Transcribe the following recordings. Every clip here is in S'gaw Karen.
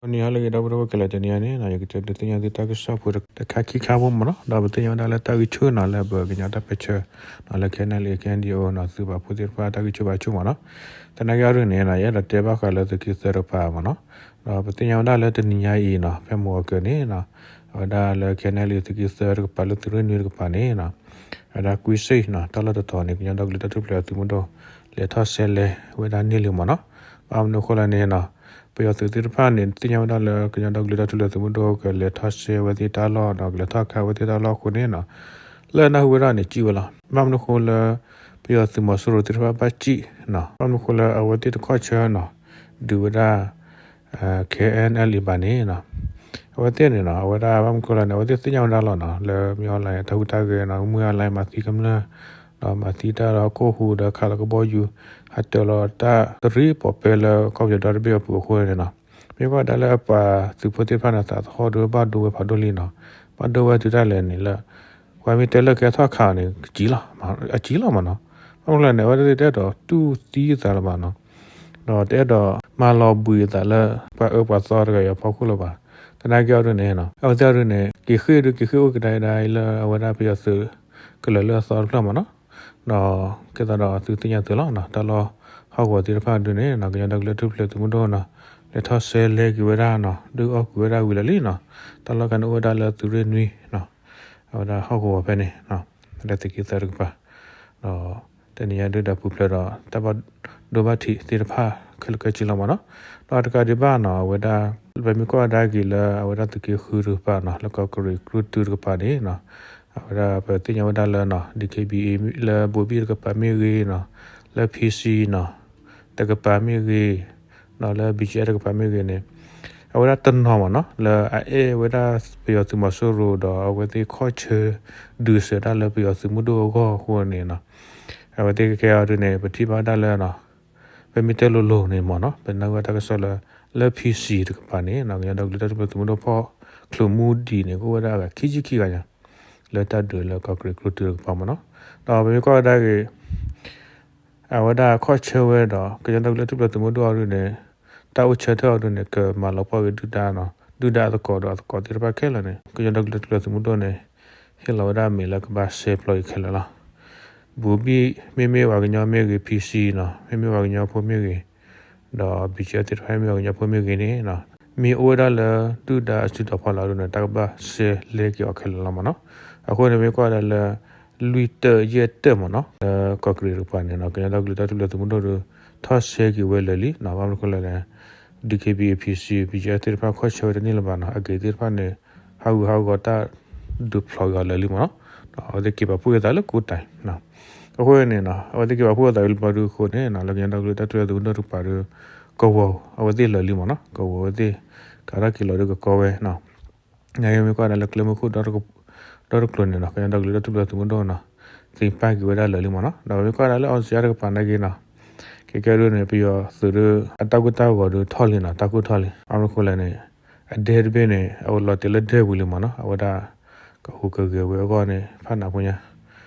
နံၤဟါလၢအဂ့ၤ ဒီပုၢ်ဝဲၢ်ခဲလၢာ်, တနံၤအံၤန့ၣ် ယကတဲဒုးသ့ၣ်ညါသုတၢ်ကစီၣ်ဖိတခါခံခါဖိမ့ၢ်နီၤ, ဒီးပသ့ၣ်ညါဝဲဒၣ်လၢတၢ်ဂံၢ်ဆူၣ်နီၤ လၢပကညီတၢ်ပၢဆှၢနီၤ လၢ ခဲအံၤ ခဲအံၤ နီၤ သုးပာ်ဖှိၣ်သ့ၣ်တဖၣ်တၢ်ဂံၢ်ဆူၣ်ဘါဆူၣ်မ့ၢ်နီၤ. သနာ်က့အီၤဒ်န့ၣ်နီၤ ယအဲၣ်ဒိးတဲဘၣ်ဃးလၢသုးက့သၢတကပၤမ့ၢ်နီၤ, ဒီးပသ့ၣ်ညါဝဲဒၣ်လၢတနံၤညါအံၤနီၤ ဖဲမုၢ်ဂီၤကၢၤန့ၣ်နီၤ အဝဲဒၣ်လၢ ခဲအံၤ သုးက့သၢတကပၤလၢသုးရ့ၣ်နွံတကပၤန့ၣ်နီၤ အဝဲဒၣ်ကွံစ့ၣ်နီၤ တၢ်လီၢ်တတီၤန့ၣ် ကညီဒီကလုာ်တၢ်ထူၣ်ဖျဲးသုးမုၢ်ဒိၣ် လဲၤထီၣ်ဆှဲလဲၤဝဲဒၣ်န့ၢ်လံမ့ၢ်နီၤ. ဘၣ်မနုၤအဃိလဲၣ်န့ၣ်နီၤ ပယီၤသုးသ့ၣ်တဖၣ်န့ၣ် သ့ၣ်ညါဝဲဒၣ်လၢကညီဒီကလုာ်တၢ်ထူၣ်ဖျဲးသုးမုၢ်ဒိၣ် ကလဲၤထီၣ်ဆှဲဝဲသ့ၣ်တၢ်လီၢ်ဒီး ကလဲၤထီၣ်ခးဝဲသ့ၣ်တၢ်လီၢ်အဃိန့ၣ်နီၤ လၢနၢ်ဟူဝဲဒၣ်န့ၣ် စံၣ်ဝဲလီၤ. ဘၣ်မနုၤအဃိလၢ ပယီၤသုးမီၤစိရိၤသ့ၣ်တဖၣ်ဘၣ်စံၣ်နီၤ ဘၣ်မနုၤအဃိလၢအဝဲသ့ၣ်တခီဆၢနီၤ ဒုးဝဲဒၣ် ခဲအံၤ ဘၣ်န့ၣ်နီၤ အဝဲသ့ၣ်န့ၣ်နီၤ အဝဲဒၣ်ဘၣ်မနုၤအဃိလဲၣ်န့ၣ် အဝဲသ့ၣ်သ့ၣ်ညါဝဲဒၣ်လီၤနီၤ လၢ မ့ၢ်အီၤလၢတၢ်ဟူးတၢ်ဂဲၤနီၤ မ့ၢ်အီၤလၢမၤသံကမျၢၢ် ဒီးမၤသံတၢ်လၢဟီၣ်ခိၣ်ဟူးဒီးခးလီၤကဘီယူၤ ဟးတၢၤလီၤတၢ်သရံးပီးပဲလၢကီၢ်ပယီၤဒီတဘ့ၣ်အပူၤအဃိန့ၣ်နီၤ မ့ၢ်ကွၢ်ဒၣ်လၢပှၤသုးဖိသ့ၣ်တဖၣ်န့ၣ် သးသဟီၣ်ဒုးဘၣ်ဒိဝဲဖးဒိၣ်လံနီၤ ဘၣ်ဒိဝဲတုၤဒၣ်လဲာ်န့ၣ်လၢ ပှၤမ့ၢ်တဲလၢကဲထီၣ်ခးအီၤန့ၣ် အစံၣ်လီၤမ့ၢ်နီၤ. ဘၣ်မနုၤလဲၣ်န့ၣ် အဝဲသ့ၣ်တအဲၣ်ဒိးတူၢ်သံအသးလၢၤဘၣ်နီၤ ဒီးတအဲၣ်ဒိးမၤလီၤဘှံးအသးလၢ ပှၤအၢပှၤသီတဂၤအံၤအဖီခိၣ်လၢၤဘၣ်. သနာ်က့အီၤဒ်န့ၣ်နီၤ အဝဲသ့ၣ်အီၤဒ်န့ၣ် က့ၤဃ့ၢ်ဒုးက့ၤဃ့ၢ်အိၣ်ကဒါက့ၤဒၣ် လၢအဝဲဒၣ်ပယီၤသုးကလၢၤလၢအသီတဖျၢၣ်မ့ၢ်နီၤ. ဒီးကဲသးဒီးသုသ့ၣ်ညါသုလီၤနီၤ တၢ်လီၢ်ဟီၣ်ကဝီၤသ့ၣ်တဖၣ်ဒုးန့ၣ်နီၤ ကညီဒီကလုာ်တၢ်ထူၣ်ဖျဲးသုးမုၢ်ဒိၣ်နီၤ လဲၤထီၣ်ဆှဲလဲၤက့ၤဝဲဒၣ်နီၤ ဒုးအီၣ်ကွံာ်ဝဲဒၣ်ဝံၤလၢာ်လံနီၤ. တၢ်လီၢ်ခါန့ၣ်အိၣ်ဝဲဒၣ်လၢသုးရ့ၣ်နွံနီၤ အဝဲဒၣ်ဟီၣ်ကဝီၤဖဲန့ၣ် လၢသုးက့သၢတကပၤ ဒီးတနံၤညါဒုးဒီးပူၤဖျဲးဒီးတၢ်ဘၣ်ဒိဘၣ်ထံးသ့ၣ်တဖၣ်ခဲလၢာ်ခဲဆ့လီၤမ့ၢ်နီၤ. ဒီးတကးဒံးဘၣ်နီၤ အဝဲဒၣ် ပမ့ၢ်ကွၢ်ဝဲဒၣ်က့ၤလၢအဝဲဒၣ်သုးက့ဃုတကပၤနီၤ လၢကီၢ်ကရံးကြုၢ်တုတကပၤန့ၣ်နီၤ အဝဲဒၣ်ပသ့ၣ်ညါဝဲဒၣ်လၢနီၤ DKBA လၢဘိၤဘံၣ်တကပၤမ့ၢ်ဂ့ၤနီၤ လၢ PC နီၤ တကပၤမ့ၢ်ဂ့ၤ ဒီးလၢ BGF တကပၤမ့ၢ်ဂ့ၤန့ၣ် အဝဲဒၣ်တနီၤမ့ၢ်နီၤ လၢအအဲၣ်ဝဲဒၣ်ပယီၤသုးမီၤစိရိၤဒီးအဝဲသ့ၣ်ခီၣ်ဆၢဒုးစၢၤတၢ်လၢပယီၤသုးမုၢ်ဒိၣ်အဂီၢ်အဃိန့ၣ်နီၤ အဝဲသ့ၣ်ခဲခဲအံၤဒုးန့ၣ် ပထံၣ်ဘၣ်ဝဲဒၣ်လၢနီၤ ပမ့ၢ်တဲလိၤလိၤန့ၣ်မ့ၢ်နီၤ ပနၢ်ဟူဝဲတၢ်ကစီၣ်လၢ လၢ PC တကပၤန့ၣ်နီၤ ကညီဒီကလုာ်တၢ်ထူၣ်ဖျဲးသုးမုၢ်ဒိၣ်ဖီၣ်ချူးမူဒံးန့ၣ် ကအိၣ်ဝဲဒၣ်အဂၤခံဆံခံဂၤညါ လၢတၢ်ဒုးလၢကီၢ်ကရံးကြုၢ်တုတကပၤမ့ၢ်နီၤ. ဒီးပမ့ၢ်ကွၢ်ဝဲဒၣ်ဂ့ၤ အဝဲဒၣ်ခီၣ်ဆၢဝဲဒီး ကညီဒီကလုာ်တၢ်ထူၣ်ဖျဲးသုးမုၢ်ဒိၣ်အီၤဒုးန့ၣ် တၢ်အိၣ်ဆၢထၢၣ်အီၤဒုးန့ၣ် ကမၤလီၤပှီၢ်က့ၤဒုၣ်ဒါနီၤ ဒုၣ်ဒါအသကိးဒီးအသကိးသ့ၣ်တဖၣ်ခဲလၢာ်န့ၣ် ကညီဒီကလုာ်တၢ်ထူၣ်ဖျဲးသုးမုၢ်ဒိၣ်န့ၣ် ဟ့ၣ်လီၤဝဲဒၣ်မ့ၢ်လၢကဘၣ်စဲဖျိးအံၤခဲလၢာ်လီၤ. ဘိၤဘံၣ်မ့မ့ၢ်ပှၤကညီမ့ၢ်ဂ့ၤ PC နီၤ မ့မ့ၢ်ပှၤကညီဖိမ့ၢ်ဂ့ၤ ဒီး BGF သ့ၣ်တဖၣ်မ့ၢ်ပှၤကညီဖိမ့ၢ်ဂ့ၤန့ၣ် မ့ၢ်အိၣ်ဝဲဒၣ်လၢဒုၣ်ဒါအစုတီၤဖီလာ်ဒုးန့ၣ် တၢ်ကဘၣ်စဲလဲက့ၤအီၤခဲလၢာ်လီၤမ့ၢ်နီၤ. အဃိန့ၣ်မ့ၢ်ကွၢ်ဒၣ်လၢ လွံၢ်တၢၣ်ယဲၢ်တၢၣ်မ့ၢ်နီၤ လၢကီၢ်ကရံးတကပၤန့ၣ်နီၤ ကညီဒီကလုာ်တၢ်ထူၣ်ဖျဲးသုးမုၢ်ဒိၣ်ဒုး ထီၣ်ဆှဲက့ၤဝဲလၢာ်လံနီၤ ဘၣ်မနုၤအဃိလဲၣ်န့ၣ် DKBA PC BGF သ့ၣ်တဖၣ်ခီၣ်ဆၢဝဲတန့ၢ်လၢၤဘၣ်နီၤ အဂ့ၤသ့ၣ်တဖၣ်န့ၣ် ဟးဂူာ်ဟးဂီၤတၢ်ဒုးဖျိးက့ၤအီၤလၢာ်လံမ့ၢ်နီၤ အဝဲသ့ၣ်က့ၤပာ်ဖှိၣ်က့ၤသးလၢကူတၢ် အဃိန့ၣ်နီၤ အဝဲသ့ၣ်က့ၤပာ်ဖှိၣ်သးလၢပျီဒုးအဃိန့ၣ်နီၤ လၢကညီဒီကလုာ်တၢ်ထူၣ်ဖျဲးသုးမုၢ်ဒိၣ်တကပၤဒုး ကဝီၤအဝဲသ့ၣ်လၢာ်လံမ့ၢ်နီၤ ကဝီၤအဝဲသ့ၣ် ကးထီၣ်က့ၤလီၤဒုးကကီဝဲနီၤ နမ့ၢ်ကွၢ်ဒၣ်လၢကျဲမုၢ်ခိၣ်ဒီတကျိၤန့ၣ်နီၤ ကညီဒီကလုာ်တၢ်ထူၣ်ဖျဲးသုးမုၢ်ဒိၣ်နီၤ သ့ၣ်ပာ်က့ၤဝဲဒၣ်လၢာ်လံမ့ၢ်နီၤ ဒီးမ့ၢ်ကွၢ်ဒၣ်လၢ အီစထြ့လယါတကပၤနာ်က့နီၤ ခဲကဲဒုးန့ၣ် ပယီၤသုးဒုး အတၢ်ကိၢ်တၢ်ဂီၤဒုးထီၣ်လံနီၤ တၢ်ကိၢ်ထီၣ်လံ ဘၣ်မနုၤအဃိလဲၣ်န့ၣ် အဒဲတဘ့ၣ်န့ၣ် အဝဲလီၤတဲာ်လၢဒဲပူၤလံမ့ၢ်နီၤ အဝဲဒၣ် ကဟူးကဂဲၤဝဲအဂီၢ်န့ၣ် ဖးနးဖိညါ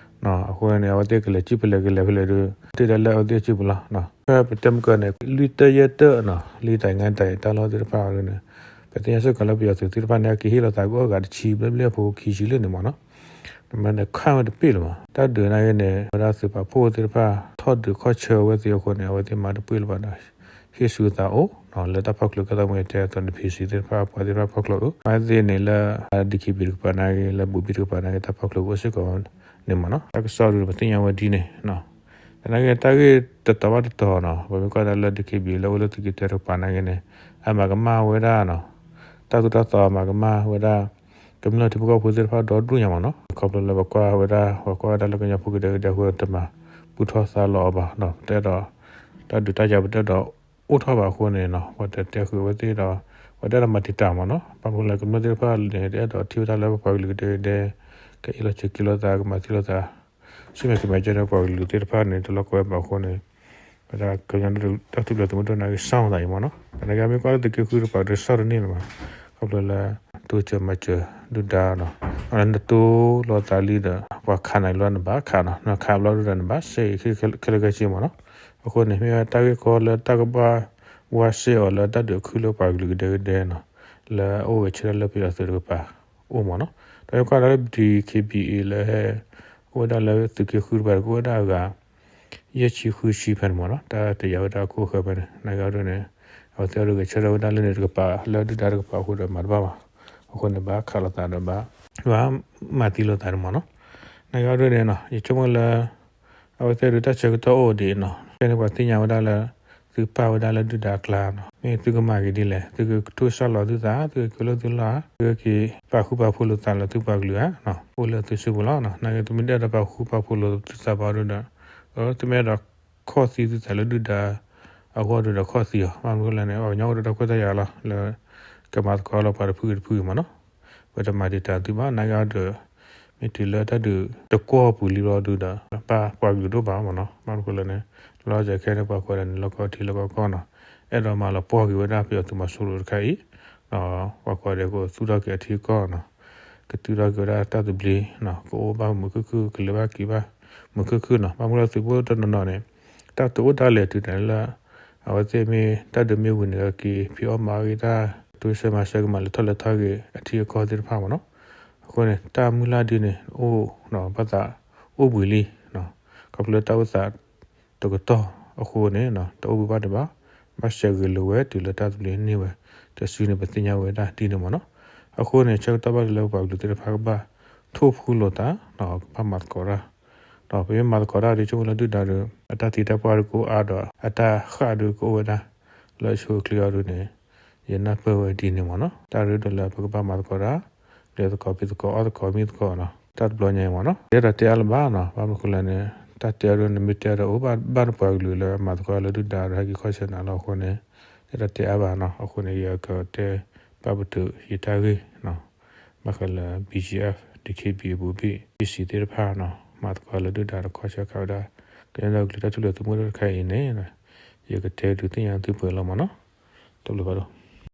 အဃိန့ၣ် အဝဲသ့ၣ်ကလဲၤကံၣ်ဖဲလဲၣ်ကလဲၤဖဲလဲၣ်ဒုး တ့ၢ်ဒၣ်လၢအဝဲသ့ၣ်စုပူၤလီၤ. ဖဲပတဲမုၢ်ကၢန့ၣ် လွံၢ်တၢၣ်ယဲၢ်တၢၣ်နီၤ လံာ်တၢ်ငါတၢ်အံၤ တၢ်လီၢ်သ့ၣ်တဖၣ်အံၤဒုးန့ၣ် ပသ့ၣ်ညါစ့ၢ်ကီးလၢပယီၤသုးသ့ၣ်တဖၣ်န့ၣ် အက့ၤဟ့ၣ်လီၤသးကအိၣ်အဂၤတဆံဘျဲၣ်ဘျဲၣ်ဖိခံဆံလၢာ်န့ၣ်မ့ၢ်နီၤ မ့ၢ်န့ၣ်ခးဝဲတပ့ၢ်လၢၤဘၣ် တၢ်ဒုးနာ်က့န့ၣ် အဝဲဒၣ်သုးပာ်ဖှိၣ်သ့ၣ်တဖၣ် ထီၣ်ဒုးခီၣ်ဆၢဝဲသ့ၣ်အဃိန့ၣ် အဝဲသ့ၣ်မၤတပှဲၤလၢၤဘၣ်ဒီး ဟ့ၣ်ဆူအသးအိၣ် လၢတၢ်ဖီၣ်ချၢ ကဲသးမ့ၢ်တဲအသိးန့ၣ် ဖံးစံသ့ၣ်တဖၣ် ပှၤသ့ၣ်တဖၣ်ဖီၣ်ချၢအိၣ် မ့ၢ်သ့ၣ်န့ၣ်လၢ DKBA တကပၤနာ်က့ လၢဘိၤဘံၣ်တကပၤနာ်က့ တၢ်ဖီၣ်ချၢကအိၣ်စ့ၢ်ကီးန့ၣ်မ့ၢ်နီၤ တၢ်ကစီၣ်ဒုးပသ့ၣ်ညါဝဲဒ်န့ၣ် သနာ်က့ တၢ်ဂ့ၢ်တတီၤဘၣ်တတီၤနီၤ ပမ့ၢ်ကွၢ်ဒၣ်လၢ DKBA လၢအိၣ်လၢသုးက့တၢတကပၤနာ်က့န့ၣ် အမၤကမၣ်ဝဲဒၣ်နီၤ တၢ်သိၣ်တၢ်သီအမၤကမၣ်ဝဲဒၣ် ကမျၢၢ်ထံဖိကီၢ်ဖိသ့ၣ်တဖၣ်ဒီဒူၣ်ညါမ့ၢ်နီၤ ခီဖျိလၢပကွၢ်ဝဲဒၣ် ပှၤကွၢ်ဝဲဒၣ်လၢကညီဖိကဒဲကဒဲအဃိ တမၤပူထီၣ်သါလီၤအီၤဘၣ် တအဲၣ်ဒိး တၢ်ဒုးတၢ်ယၤပတအဲၣ်ဒိးအိၣ်ထီၣ်ဘၣ်အဃိန့ၣ်နီၤ ပှၤတတဲဃုာ်အဝဲသ့ၣ်ဒီး ပှၤတအဲၣ်ဒိးမၤတံာ်တာ်မ့ၢ်နီၤ ဘၣ်မနုၤလဲၣ် ကမျၢၢ်သ့ၣ်တဖၣ်န့ၣ် တအဲၣ်ဒိးထံၣ်ဝဲဒၣ်လၢပပှၤကလုာ်ကဒဲကဒဲ ကအ့ၣ်လိာ်ဆိးက့လိာ်သး ကမၤသံလိာ်သး ဆူမဲာ်ကမဲာ်ကဲန့ၣ် ပှၤကလုာ်သ့ၣ်တဖၣ်န့ၣ် တလီၢ်ကဝဲဘၣ်အဃိန့ၣ် ဝဲဒၣ်ကညီတၢ်ထူၣ်ဖျဲးသုးမုၢ်ဒိၣ်နာ်က့ စၢ်မၤသးအံၤမ့ၢ်နီၤ သနာ်က့ မ့ၢ်ကွၢ်လၢသုးက့ဃုတကပၤဒီး စၢ်တန့ၢ်လၢၤဘၣ် ခီဖျိလၢ တိစၢၤမၤစၢၤဒုၣ်ဒါနီၤ နတိၢ်လိာ်သးလံဒီး ပှၤခးနၤလီၤနဘၣ်ခးနီၤ နခးဘျီဒုၣ်ဒါနဘၣ်စဲအံၤ ခဲလၢာ်ခဲဆ့မ့ၢ်နီၤ အဃိန့ၣ် မ့ၢ်ဝဲတၢ်ဂ့ၢ်ကီလၢတၢ်ကဘၣ် ဝါစဲအီၤလၢတၢ်ဒုးအခုၣ်လၢပှၤကလုာ်ကဒဲကဒဲနီၤ, လၢအအိၣ်ဝဲဆၢထၢၣ်လၢပယီၤသုးတကပၤအိၣ်မးနီၤ. ဒီးယကွၢ်ဒီးလၢ D K B A လၢဟဲ အိၣ်ဝဲဒၣ်လၢသုးက့ဃုတကပၤဒီး ကအိၣ်ဝဲဒၣ်အဂၤ ယဲၢ်ဆံဃုဆံဖဲန့ၣ်မးနီၤ, တၢ်တယာ်ဝဲဒၣ်အခိၣ်ဃၢၤဖဲန့ၣ် နာ်က့အီၤဒ်န့ၣ် အဝဲသ့ၣ်အီၤဒ်ဂဲၤဆၢထၢၣ်ဝဲဒၣ်လၢန့ၣ်တကပၤ လၢဒုၣ်ဒါတကပၤအဃိဒီးမၤတဘၣ်ဘၣ်. အဃိန့ၣ် ဘၣ်ခးလိာ်သးဒီးဘၣ် ဘၣ်မၤသံလိာ်သးန့ၣ်မးနီၤ. နာ်က့အီၤဒ်န့ၣ်နီၤ ယဆိကမိၣ်လၢ အဝဲသ့ၣ်ဒုးတၢ်ဆၢကတီၢ်အိၣ်ဒံးနီၤ, ဖဲန့ၣ်ပှၤသ့ၣ်ညါဝဲဒၣ်လၢ သုပာ်ဝဲဒၣ်လၢဒုၣ်ဒါအကျါနီၤ, မ့ၢ်သုကမၤက့ၤဒ်လဲၣ်, သုကကထိၣ်စၢ်လီၤသုသး, သုကက့ၤလိာ်သုလီၤဧါ, သုကက့ၤပာ်ဃူပာ်ဖိးလိာ်သးလၢသုပှၤကလုာ်ဧါ, အိၣ်လၢသုစုပူၤလီၤ. နာ်က့သုမ့ၢ်တအဲၣ်ဒိးပာ်ဃူပာ်ဖိးလိာ်သုသးဘၣ်ဒုးဒီး သုမ့ၢ်အဲၣ်ဒိးခီၣ်သံသုသးလၢဒုၣ်ဒါအဂီၢ်ဒုးဒီးခီၣ်သံအီၤ, ဘၣ်မနုၤလဲၣ်န့ၣ် ပှၤကညီအိၣ်ဒီးတၢ်ခွဲးတၢ်ယာ်လီၤ လၢ ကမၤသကိးလီၤပှၤတဖုဂ့ၤတဖုဂ့ၤမးနီၤ. ပတမၤတံာ်တာ်သုဘၣ် နာ်က့အီၤဒုး မ့ၢ်တုၤလၢတၢ်ဒုးတကွီၢ်ပူၤလံဘျီဒုးဒီး ပာ်ပှၤကလုာ်ဒိၣ်ဘၣ်မးနီၤ. ဘၣ်မနုၤလဲၣ်န့ၣ် လီၤစဲၤခဲန့ၣ် ပှၤကိးဒၣ်န့ၣ် လီၢ်ကီၢ်ထံလီၢ်ကီၢ်ကီၢ်နီၤ, အဲၣ်ဒိးမၤလီၤပှီၢ်က့ၤဝဲဒၣ်ပယီၤသုးမီၤစိရိၤတခါအံၤ, ပှၤကိးဒၣ်ကသူၣ်ထီၣ်က့ၤအထံအကီၢ်နီၤ, ကသူၣ်ထီၣ်က့ၤဝဲဒၣ်တၢ်သဘျ့, ကအိၣ်ဘၣ်မုာ်ခုၣ်ခုၣ် ကလဲၤဘၣ်က့ၤဘၣ်မုာ်ခုၣ်ခုၣ်နီၤ. ဘၣ်မနုၤလဲၣ်သုးဖိတနီၤနီၤန့ၣ် တၢ်တအိၣ်ဒၣ်လဲာ်တုၤန့ၣ်လၢ အဝဲသ့ၣ်မ့ၢ်တၢ်ဒုးမ့ၢ်ဝံၤန့ၣ် က့ၤဖံးအီၣ်မၤအီၣ်ဂ့ၤတၢ် တိစၢၤမၤစၢၤကမၤလဲၤထီၣ်လဲၤထီၣ်ဂ့ၤအထံအကီၢ်သ့ၣ်တဖၣ်မးနီၤ. အဃိန့ၣ် တၢ်မုၢ်လၢ်ဒ်န့ၣ် အိၣ်ဘၣ်သးအိၣ်ဘှံးလံ, ခီဖျိလၢတၢ်အိၣ်သးတကတီၢ်အဃိန့ၣ် တအိၣ်ဘှံးဘၣ်န့ၣ်ဘၣ်, ဘၣ်စဲးဂ့ၤလိာ်ဝဲတုၤလၢတၢ်သဘျ့န့ၢ်ဝဲတစုန့ၣ် ပသ့ၣ်ညါဝဲဒၣ်ဒ်န့ၣ်မးနီၤ. အဃိန့ၣ် ဆၢကတီၢ်ဘၣ်တုၤလၢပှၤကလုာ်သ့ၣ်တဖၣ်ကဘၣ်ထိၣ်ဖှူလိာ်သး, ကဘၣ်မၤသကိးတၢ်, ဒီးပမ့ၢ်မၤသကိးတၢ်ဒီး ဆိကမိၣ်လၢဒုၣ်ဒါဒီး အတၢ်သံတၢ်ပှၢ်ဒီးကအိၣ်အါဒီး အတၢ်ဃၣ်ဒီးကအိၣ်ဝဲဒၣ် လၢအဆိအချ့အီၤဒ်န့ၣ် ယနၢ်ပၢၢ်ဝဲဒ်န့ၣ်မးနီၤ. တၢ်ရ့ဒိၣ်လၢပကဘၣ်မၤသကိးတၢ် လဲၤသကိးဖံးသကိးအီၣ်သကိးမံသကိးနီၤ, တၢ်တဘျီညါအံၤမးနီၤ တဲဒၣ်တဲအါလၢၤဘၣ်နီၤ. ဘၣ်မနုၤလဲၣ်န့ၣ် တၢ်တဲအါဒ်န့ၣ် မ့ၢ်တဲအါဒီးအိၣ်ဘၣ်တပှၤကလုာ်လၢမၤသကိးလၢဒုၣ်ဒါဒီး ဟဲက့ၤခီဆၢနၤလီၤအဃိန့ၣ် တဲဒၣ်တဲအါဘၣ်နီၤ. အဃိန့ၣ် ယကတဲပာ်ပတုာ်ယတၢ်ဂ့ၢ် ဘၣ်ဃးလၢ B G F, D K B A အပူၤဘ့ၣ် ပစံးသ့ၣ်တဖၣ်နီၤ မၤသကိးလၢဒုၣ်ဒါဒီးခီဆၢခးဝဲဒၣ် ကညီဒီကလုာ်တၢ်ထူၣ်ဖျဲးသုးမုၢ်ဒိၣ်တခါအံၤန့ၣ် ယကတဲဒုးသ့ၣ်ညါသုပှဲၤလီၤမးနီၤ. တၢ်ဘျုးဖးဒိၣ်.